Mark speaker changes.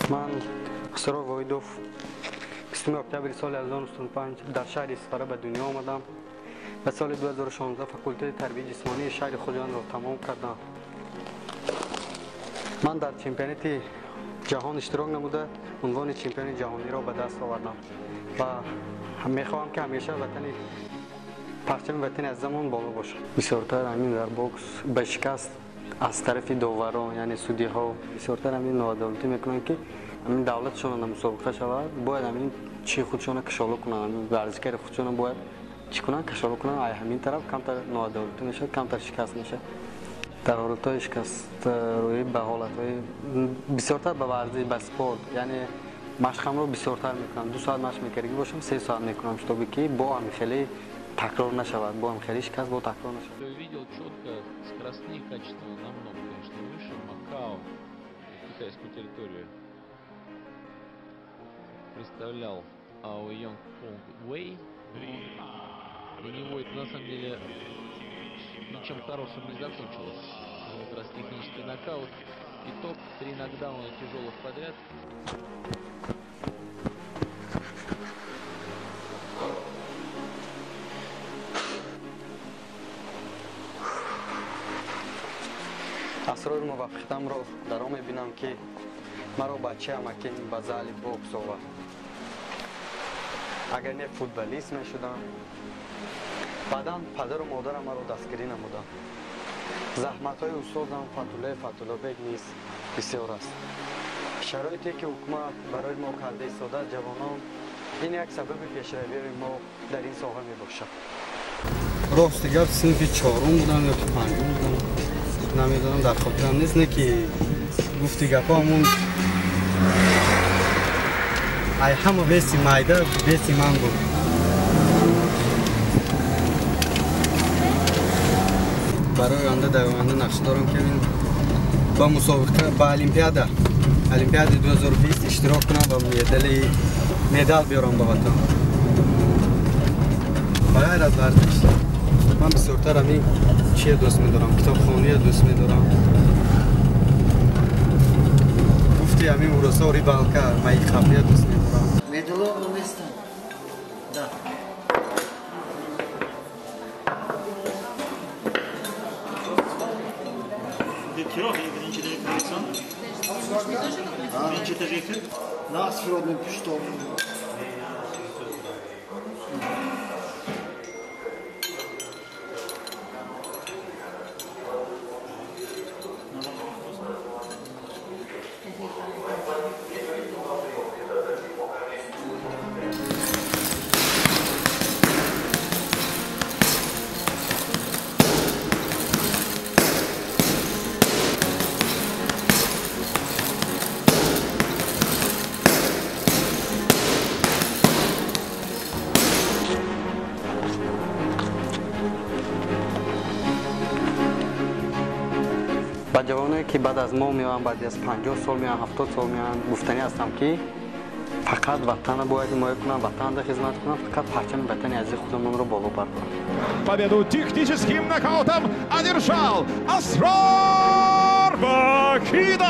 Speaker 1: Ман Асрор Воҳидов 20 октябри соли 1995 дар шаҳри Исфара ба дунё омадам. Ба соли 2016 факултети тарбияи ҷисмонии шаҳри Хуҷандро тамом кардам. Ман дар чемпионати ҷаҳон иштирок намуда, унвони чемпиони ҷаҳониро ба даст овардам ва мехоҳам, ки ҳамеша ватани парчами ватани азизамон боло бошад. Бисёртар ҳамин дар бокс ба шикаст аз тарафи доварон, яъне судиҳо, бисёртар ҳамин ноадолатӣ мекунанд, ки ҳамин давлатшона мусобиқа шавад, бояд ҳамин чи худшона кашола кунанд, ҳамин варзишгари худшона бояд чӣ кунанд, кашола кунанд. Ай ҳамин тараф камтар ноадолатӣ мешавад, камтар шикаст мешавад. Дар ҳолатҳои шикастрӯӣ ба ҳолатҳои бисёртар ба варзиш, ба спорт, яъне машқамро бисёртар мекунам. 2 соат машқ мекардагӣ бошам, 3 соат мекунам, чтобы ки бо ҳамин хеле такрор нашавад, бо ҳамин хеле шикаст бо такрор нашавад.
Speaker 2: Увидел четко скоростные качества намного, конечно, выше. Макао, китайскую территорию представлял Ао Йонг Понг Вэй. Для него это на самом деле ничем хорошим не закончилось. На этот раз технический нокаут. Итог: три нокдауна тяжелых подряд.
Speaker 1: Асрори муваффақиятамро дар он мебинам, ки маро бачаам акин ба зали бокс овард. Агар не, футболист мешудам. Баъдан падару модарам маро дастгирӣ намуданд. Заҳматҳои устодам Фатуллаи Фатуллобек низ бисёр аст. Шароите, ки ҳукумат барои мо карда истодааст, ҷавонон, ин як сабаби пешравии мо дар ин соҳа мебошад. Рости гап, синфи чорум будам ё ки панҷум будам, намедонам, дар хотирам нест. Не ки гуфти гапҳо, ҳамун ай ҳама веси майда веси ман буд. Барои оянда, дар оянда нақша дорам, ки ин ба мусобиқа, ба олимпиадаи 2020 иштирок кунам ва медал биёрам ба ватан. Ба ғайр аз варзиш, ман бисёртар ҳамин чие дӯст медорам, китобхония дӯст медорам. Гуфти ҳамин урусо, рыбалка, маиқаблия дӯст медорам.
Speaker 3: Медало нестам. Да.
Speaker 4: Birinci derece. Birinci derece.
Speaker 3: Nasıl pişti.
Speaker 1: Ба ҷавоное, ки баъд аз мо меоянд, баъди аз 50 сол меоянд, 70 сол меоянд, гуфтанӣ ҳастам, ки фақат ватанро бояд ҳимоя кунанд, ватанро хизмат кунанд, фақат парчами ватани азизи худамонро боло бардоранд.
Speaker 5: Победу техническим нокаутом одержал Асрор Вахидов!